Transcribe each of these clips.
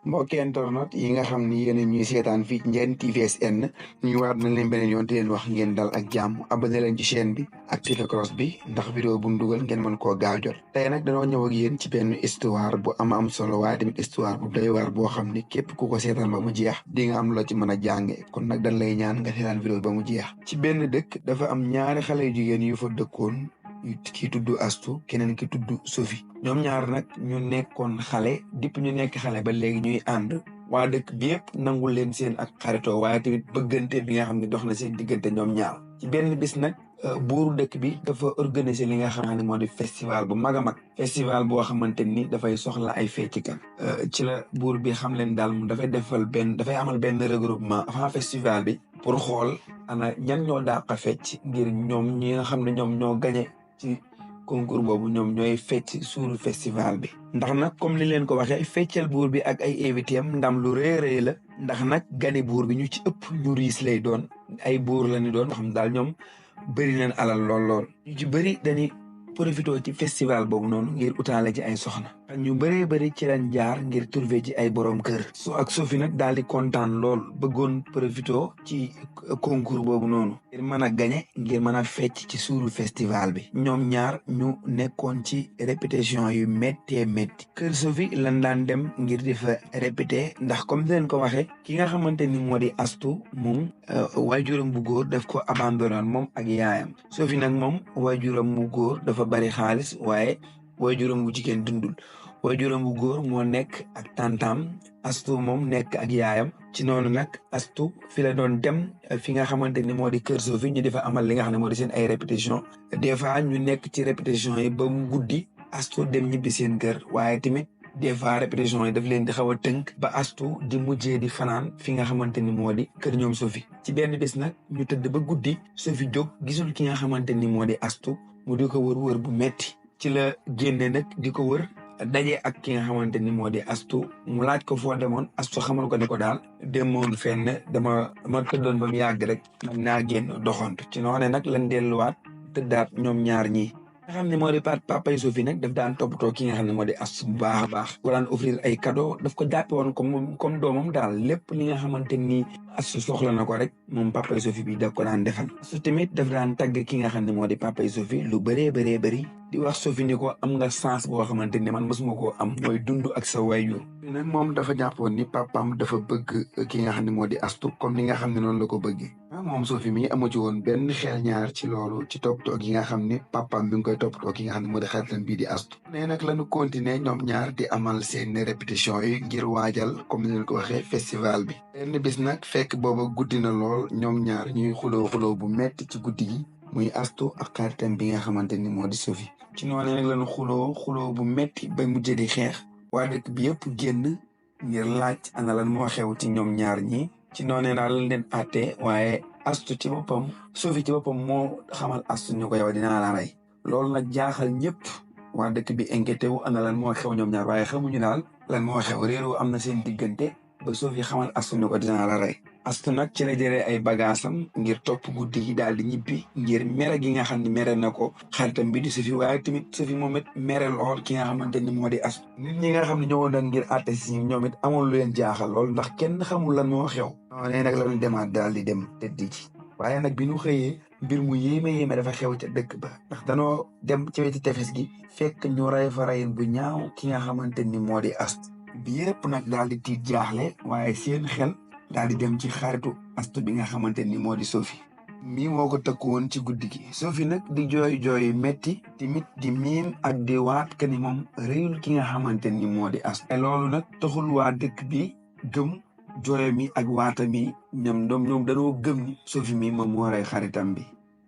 mbokki internet yi nga xam ni yéen ñuy seetaan fii Ndiéne TVSN ñu waat nañ leen beneen yoon di leen wax ngeen dal ak jàmm abonné leen ci chaîne bi activé cloche bi ndax vidéo bu ñu dugal ngeen mën koo gaaw jot. tey nag dañoo ñëw ak yéen ci benn histoire bu am solo waaye tamit histoire bu doy waar boo xam ni képp ku ko seetaan ba mu jeex di nga am loo ci mën a jànge kon nag dañ lay ñaan nga seetaan vidéo ba mu jeex. ci benn dëkk dafa am ñaari xale yu jigéen yu fa dëkkoon ki tudd Astu keneen ki tudd Sophie ñoom ñaar nag ñu nekkoon xale dipp ñu nekk xale ba léegi ñuy ànd waa dëkk bi yëpp nangul leen seen ak xaritoo waaye tamit bëggante bi nga xam ne dox na seen diggante ñoom ñaar ci benn bis nag buuru dëkk bi dafa organiser li nga xam ne moo di festival bu mag a mag festival boo xamante ni dafay soxla ay feccikat ci la buur bi xam leen daal mu dafay amal benn regroupement avant festival bi pour xool ana ñan ñoo dàq a fecc ngir ñoom ñi nga xam ne ñoom ñoo gañe ci concours boobu ñoom ñooy fecc suuru festival bi ndax nag comme li leen ko waxee feccal buur bi ak ay invité am ndam lu rëy la ndax nag gane buur bi ñu ci ëpp ñu riis lay doon ay buur la ñu doon xam daal ñoom bëri nañ alal lool ñu ci bëri dañuy profité ci festival boobu noonu ngir utaale ci ay soxna ñu bëree bëri ci lañ jaar ngir trouver ci ay borom kër ak Sophie nag daal di kontaan lool bëggoon profité ci concours boobu noonu ngir mën a gañe ngir mën a fecc ci suuru festival bi ñoom ñaar ñu nekkoon ci répétition yu méttee métti kër Sophie lan daan dem ngir di fa répété ndax comme leen ko waxee ki nga xamante ni moo di Astu moom waajuram bu góor daf ko abandonné moom ak yaayam Sophie nag moom waajuram bu góor dafa bari xaalis waaye waajuram bu jigéen dundul waajuram bu góor moo nekk ak tantam Astu moom nekk ak yaayam ci noonu nag Astu fi la doon dem fi nga xamante ni moo di kër Sophie ñu defa amal li nga xam ne moo di seen ay répétition des fois ñu nekk ci répétition yi ba mu guddi Astu dem ñibbi seen kër waaye tamit des fois répétition yi daf leen di xaw a tënk ba Astu di mujjee di fanaan fi nga xamante ni moo di kër ñoom Sophie ci benn bis nag ñu tëdd ba guddi Sophie jóg gisul ki nga xamante ni moo di Astu mu di ko wër bu metti ci la génne nag di ko wër daje ak ki nga xamante ni moo di Astu mu laaj ko foo demoon Astu xamal ko ne ko daal demoon fenn dama tëddoon ba mu yàgg rek man naa génn doxantu ci noonu nag lan delluwaat tëddaat ñoom ñaar ñii nga xam ne moo di papay Sophie nag daf daan toppatoo ki nga xam ne moo di Astu bu baax a baax ko daan offrir ay cadeau daf ko jàppe woon comme doomam daal lépp li nga xamante ni Astu soxla na ko rek moom papay Sophie bi daf ko daan defal Astu tamit daf daan tagg ki nga xam ne moo di papay Sophie lu bëree bëri di wax Sophie ni ko am nga chance boo xamante ni man mosuma koo am mooy dund ak sa waajur nag moom dafa jàppoon ni papam dafa bëgg ki nga xam ne moo di Astu comme ni nga xam ne noonu la ko bëggee moom Sophie mi amu ci woon benn xel ñaar ci loolu ci toppatoo gi nga xam ne papam bi nga koy toppatoo ki nga xam ne moo di xaritam bii di Astu nee nag lañu continuer ñoom ñaar di amal seen répétition yi ngir waajal comme ni leen ko waxee festival bi benn bis nag fekk booba guddi na lool ñoom ñaar ñuy xuloo bu metti ci guddi gi muy Astu ak xaritam bi nga xamante ni moo di Sophie ci noonu nag lañu xuloo bu metti ba mujj di xeex waa dëkk bi yëpp génn ngir laaj ana lan moo xew ci ñoom ñaar ñi ci noonu daal lañ leen àttee waaye Astu ci boppam Sophie ci boppam moo xamal Astu ñu ko yow dinaa la rey loolu nag jaaxal ñëpp waa dëkk bi inquiété wu ana lan moo xew ñoom ñaar waaye xamuñu daal lan moo xew réeroo am na seen diggante ba Sophie xamal Astu ñu ko dinaa la rey Astu nag ci la jëlee ay bagaasam ngir topp guddi gi daal di ñibbi ngir mere gi nga xam ne mere na ko xaritam bi di Sophie waaye tamit Sophie moom it mere lool ki nga xamante ni moo di Astu nit ñi nga xam ne ñëwoon nag ngir àtte si ñoom it amoon lu leen jaaxal lool ndax kenn xamul lan moo xew nee nag la ñu demaat daal di dem tëddi ci waaye nag bi ñu xëyee mbir mu yéeme dafa xew ca dëkk ba ndax danoo dem ci wetu tefes gi fekk ñu rey fa reyin bu ñaaw ki nga xamante ni moo di Astu bi yëpp nag daal di tiit jaaxle waaye seen xel daal di dem ci xaritu Astu bi nga xamante ni moo di Sophie mii moo ko tëkku woon ci guddi gi Sophie nag di jooy metti tamit di miim ak di waat que ni moom réyul ki nga xamante ni moo di Astu te loolu nag taxul waa dëkk bi gëm jooy mi ak waata mi ñoom dañoo gëm ni Sophie mi moom moo rey xaritam bi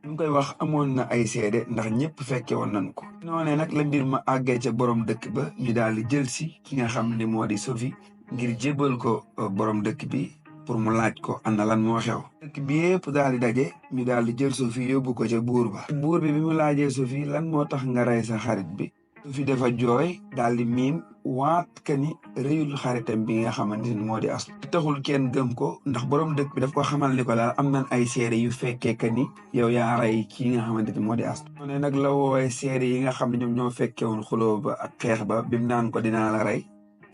ñu koy wax amoon na ay seede ndax ñëpp fekke woon nañ ko noonee nag la mbir ma àggee ca borom dëkk ba ñu daal di jël si ki nga xam ne moo di Sophie ngir jébal ko borom dëkk bi pour mu laaj ko ana lan moo xew dëkk bi yëpp daal di daje ñu daal di jël Sophie yóbbu ko ca buur ba buur bi mu laajee Sophie lan moo tax nga rey sa xarit bi Sophie dafa jooy daal di miim waat ka ni réyul xaritam bi nga xamante ni moo di Astu taxul kenn gëm ko ndax borom dëkk bi daf ko xamal ni ko daal am nañ ay seede yu fekkee ka ni yow yaa rey kii nga xamante ni moo di Astu ne nag la woowee seede yi nga xam ne ñoom ñoo fekkee woon xuloo ba ak xeex ba bim naan ko dinaa la rey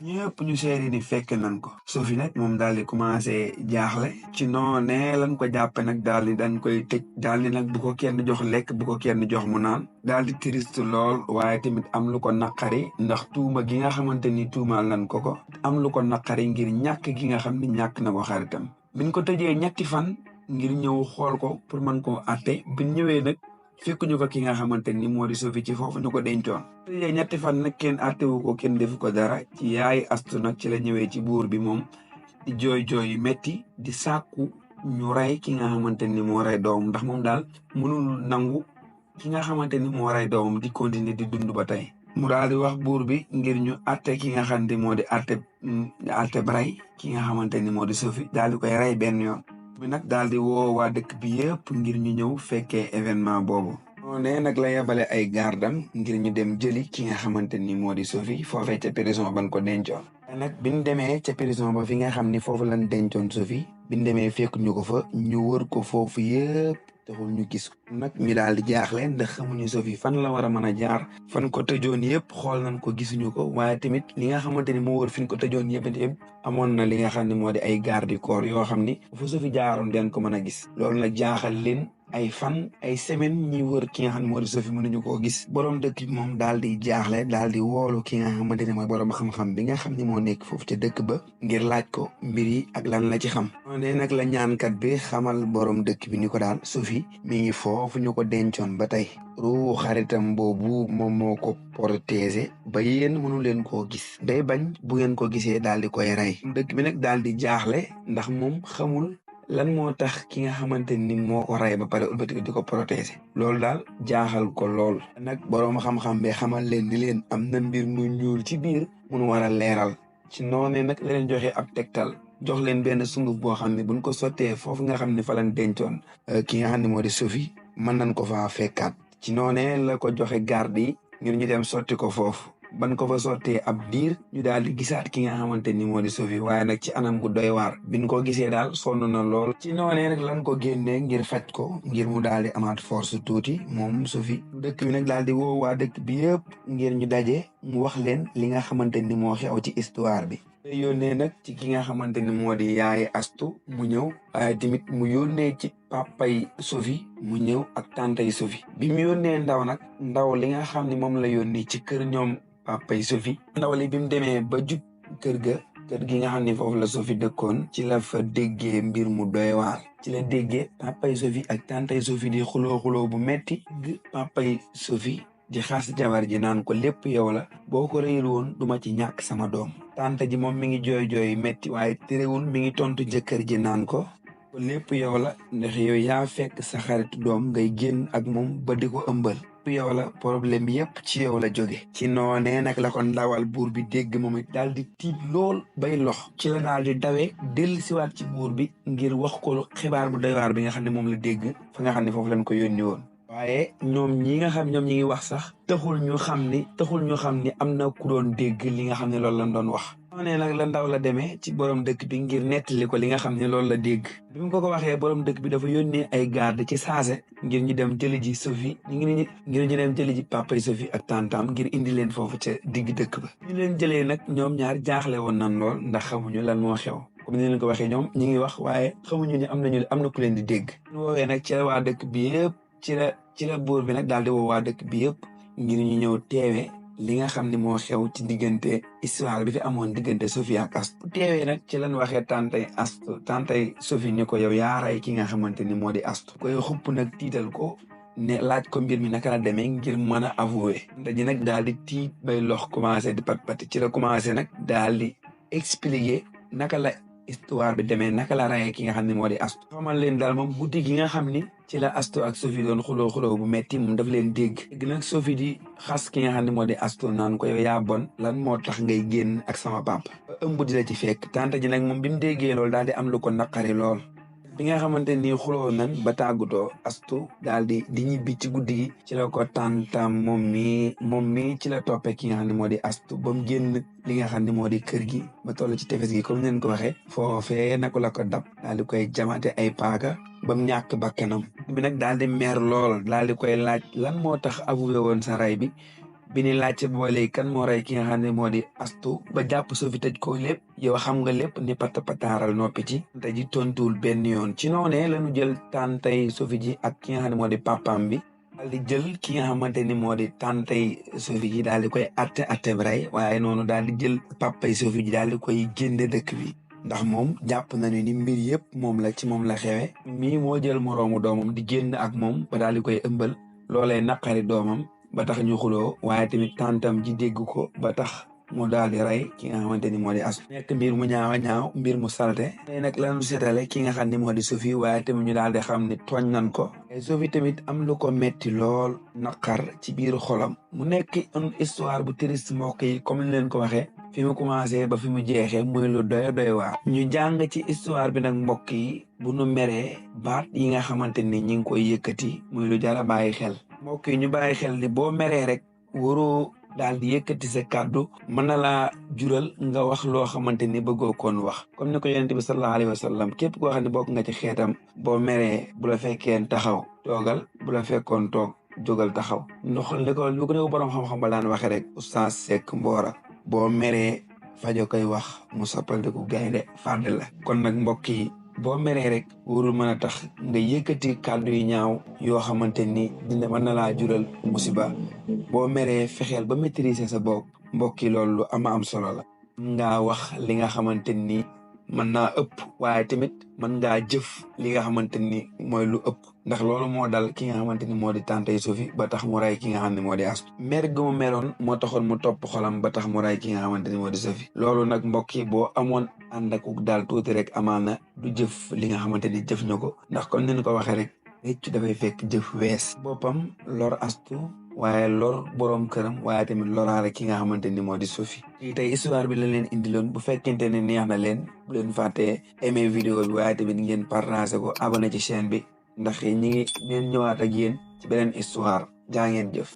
ñëpp ñu seeri ni fekk nañ ko. Sophie nag moom daal di commencé jaaxle ci noonee lan ko jàppe nag daal di dañ koy tëj daal di nag bu ko kenn jox lekk bu ko kenn jox mu naan daal di triste lool waaye tamit am lu ko naqari ndax tuuma gi nga xamante ni tuumaal nañ ko am lu ko naqari ngir ñàkk gi nga xam ni ñàkk na ko xaritam biñ ko tëjee ñetti fan ngir ñëw xool ko pour mën koo atte biñ ñëwee nag fekk ñu ko ki nga xamante ni moo di Sophie ci foofu ñu ko dencoon tëjee ñetti fan nag kenn attewu ko kenn defu ko dara ci yaay Astu nag ci la ñëwee ci buur bi moom di jooy yu metti di sàkku ñu rey ki nga xamante ni moo rey doomam ndax moom daal mënul nangu ki nga xamante ni moo rey doomam di continuer di dund ba tey mu daal di wax buur bi ngir ñu atte ki nga xam ne moo di atte bray ki nga xamante ni moo di Sophie daal di koy rey benn yoon bi nag daal di woo waa dëkk bi yëpp ngir ñu ñëw fekkee événement boobu noonee nag la yebale ay gardam ngir ñu dem jëli ki nga xamante ni moo di Sophie foofee ca prison ban ko dencoon nag biñ demee ca prison ba fi nga xam ni foofu lañ dencoon Sophie biñ demee fekk ñu ko fa ñu wër ko foofu yëpp taxul ñu gis nag ñu daal di jaaxle ndax xamuñu Sophie fan la war a mën a jaar fan ko tëjoon yëpp xool nañ ko gisuñu ko waaye tamit li nga xamante ni moo wër fi ñu ko tëjoon yëpp amoon na li nga xam ne moo di ay garde du corps yoo xam ni fu Sophie jaaroon den ko mën a gis loolu nag jaaxal leen ay fan ay semaine ñi wër ki nga xam ne moo di Sophie mënuñu koo gis borom dëkk bi moom daal di jaaxle daal di woolu ki nga xamante ne mooy borom xam-xam bi nga xam ne moo nekk foofu ca dëkk ba ngir laaj ko mbir yi ak lan la ci xam noonee nag la ñaankat bi xamal borom dëkk bi ni ko daal Sophie mi ngi foofu ñu ko dencoon ba tey ruu xaritam boobu moom moo ko protéger ba yéen mënu leen koo gis day bañ bu ngeen ko gisee daal di koy rey dëkk bi nag daal di jaaxle ndax moom xamul lan moo tax ki nga xamante ni moo ko rey ba pare ulbati di ko protéger loolu daal jaaxal ko lool nag boroom xam-xam bi xamal leen ni leen am na mbir mu ñuul ci biir mun war a leeral ci noonee nag la leen joxe ab tegtal jox leen benn sunguf boo xam ne buñ ko sottee foofu nga xam ne fa lañ dencoon ki nga xam ne moo di Sophie mën nañ ko faa fekkaat ci noonee la ko joxe garde yi ngir ñu dem sotti ko foofu ban ko fa sottee ab diir ñu daal di gisaat ki nga xamante ni moo di Sophie waaye nag ci anam gu doy waar biñ ko gisee daal sonn na lool ci noonee nag lan ko génnee ngir faj ko ngir mu daal di amaat force tuuti moom Sophie dëkk bi nag daal di woo waa dëkk bi yëpp ngir ñu daje mu wax leen li nga xamante ni moo xew ci histoire bi yónnee nag ci ki nga xamante ni moo di yaay Astu mu ñëw waaye tamit mu yónnee ci papay Sophie mu ñëw ak tantay Sophie bi mu yónnee ndaw li nga xam ne moom la yónnee ci kër ñoom papay Sophie ndaw li bi mu demee ba jub kër gi nga xam ne foofu la Sophie dëkkoon ci la fa déggee mbir mu doy waar ci la déggee papay Sophie ak tantay Sophie di xuloo bu metti papay Sophie di xas jabar ji naan ko lépp yow la boo ko rëyul woon duma ci ñàkk sama doom tante ji moom mi ngi jooy metti waaye terewul mi ngi tontu jëkkër ji naan ko lépp yow la ndax yow yaa fekk sa xaritu doom ngay génn ak moom ba di ko ëmbal yow la problème yépp ci yow la jóge ci noonee nag la ko ndawal buur bi dégg moom it daal di tiit lool bay lox ci la daal di dawee dellu siwaat ci buur bi ngir wax ko xibaar bu doy waar bi nga xam ne moom la dégg fa nga xam ne foofu lañ ko yónni woon waaye ñoom ñi nga xam ñoom ñi ngi wax sax taxul ñu xam ni am na ku doon dégg li nga xam ne loolu lañ doon wax noonee nag la ndaw la demee ci borom dëkk bi ngir nettali ko li nga xam ne loolu la dégg bi mu ko waxee borom dëkk bi dafa yónnee ay garde ci saase ngir ñu dem jëli ji Sophie ngir ñu dem jëli ji papay Sophie ak tantam ngir indi leen foofu ca digg dëkk ba ñu leen jëlee nag ñoom ñaar jaaxle woon nan lool ndax xamuñu lan moo xew comme ni leen ko waxee ñoom ñi ngi wax waaye xamuñu ne am na ku leen di dégg ñu woowee nag ci la waa dëkk bi yëpp ci la buur bi nag daal di woo waa dëkk bi yëpp ngir ñu ñëw teewe li nga xam ne moo xew ci diggante histoire bi fi amoon diggante Sophie ak Astu teewee nag ci lañ waxee tantay Sophie ni ko yow yaa rey ki nga xamante ni moo di Astu koy xupp nag tiital ko ne laaj ko mbir mi naka la demee ngir mën a avouer ndaji nag daal di tiit bay lox commencé di pat ci la commencé nag daal di expliquer naka la histoire bi demee naka la rayee ki nga xam ne moo di Astu xamal leen daal moom guddi gi nga xam ni ci la Astu ak Sophie doon xuloo bu metti moom daf leen dégg nag Sophie di xas ki nga xam ne moo di Astu naan ko yow yaa bon lan moo tax ngay génn ak sama papa ëmb di la ci fekk tante ji nag moom bi mu déggee loolu daal di am lu ko naqari lool bi nga xamante ni xuloo nañ ba tàggutoo Astu daal di ñibbi ci guddi gi ci la ko tantam moom mi ci la toppee ki nga xam ne moo di Astu ba mu génn li nga xam ne moo di kër gi ba toll ci tefes gi comme neen ko waxee foofee naka la ko dab daal di koy jamate ay paaka ba mu ñàkk bakkanam bi nag daal di mer lool daal di koy laaj lan moo tax avoué woon sa ray bi bi ni laajte boole kan moo rey ki nga xam ne moo di Astu ba jàpp Sophie tëj ko lépp yow xam nga lépp ni pataaral noppi ci tante ji tontuwul benn yoon ci noonee lañu jël tantay Sophie ji ak ki nga xam ne moo di papaam bi daal di jël ki nga xamante ni moo di tantay Sophie ji daal di koy atte bi rey waaye noonu daal di jël papay Sophie ji daal di koy génne dëkk bi ndax moom jàpp nañu ni mbir yëpp moom la ci moom la xewe mii moo jël moroomu doomam di génn ak moom ba daal di koy ëmbal loolee naqari doomam ba tax ñu xuloo waaye tamit tantam ji dégg ko ba tax mu daal di rey ki nga xamante ni moo di Astu nekk mbir mu ñaaw a ñaaw mbir mu salte tey nag lañu seetale ki nga xam ne moo di Sophie waaye tamit ñu daal di xam ne tooñ nan ko Sophie tamit am lu ko metti lool naqar ci biir xolam mu nekk une histoire bu triste mbokk yi comme ni leen ko waxee fi mu commencé ba fi mu jeexee muy lu doy waar ñu jàng ci histoire bi nag mbokk yi bu nu meree baat yi nga xamante ni ñi ngi koy yëkkati muy lu jar a bàyyi xel mbokk yi ñu bàyyi xel ni boo meree rek waroo daal di yëkkati sa kàddu mën na laa jural nga wax loo xamante ni bëggoo koon wax comme ni ko yonent bi sallallahu alayhi wa sallam képp koo xam ne bokk nga ci xeetam boo meree bu la fekkeen taxaw toogal bu la fekkoon toog jógal taxaw ndox li ko borom xam-xam ba daan waxe rek Oustaz Seck Mbora boo meree fajo koy wax mu soppaldiku gaynde fàdd la kon nag mbokk yi boo meree rek warul mën a tax nga yëkkati kàddu yu ñaaw yoo xamante ni dina mën na laa jural musiba boo meree fexeel ba maîtriser sa bopp mbokk yi loolu lu am solo la ngaa wax li nga xamante ni mën naa ëpp waaye tamit mën ngaa jëf li nga xamante ni mooy lu ëpp ndax loolu moo dal ki nga xamante ni moo di tantay Sophie ba tax mu rey ki nga xam ne moo di Astu mer gu mu meroon moo taxoon mu topp xolam ba tax mu rey ki nga xamante ni moo di Sophie loolu nag mbokk yi boo amoon ànd ak daal tuuti rek amaana du jëf li nga xamante ni jëf na ko ndax comme ni ñu ko waxee rek réccu dafay fekk jëf wees boppam lor Astu waaye lor boroom këram waaye tamit loraale ki nga xamante ni moo di Sophie tey histoire bi la leen indiloon bu fekkente ne neex na leen bu leen fàttee aimer vidéo bi waaye tamit ngeen partager ko abonné ci chaîne bi ndax ñi ngi leen ñëwaat ak yéen ci beneen histoire jaa ngeen jëf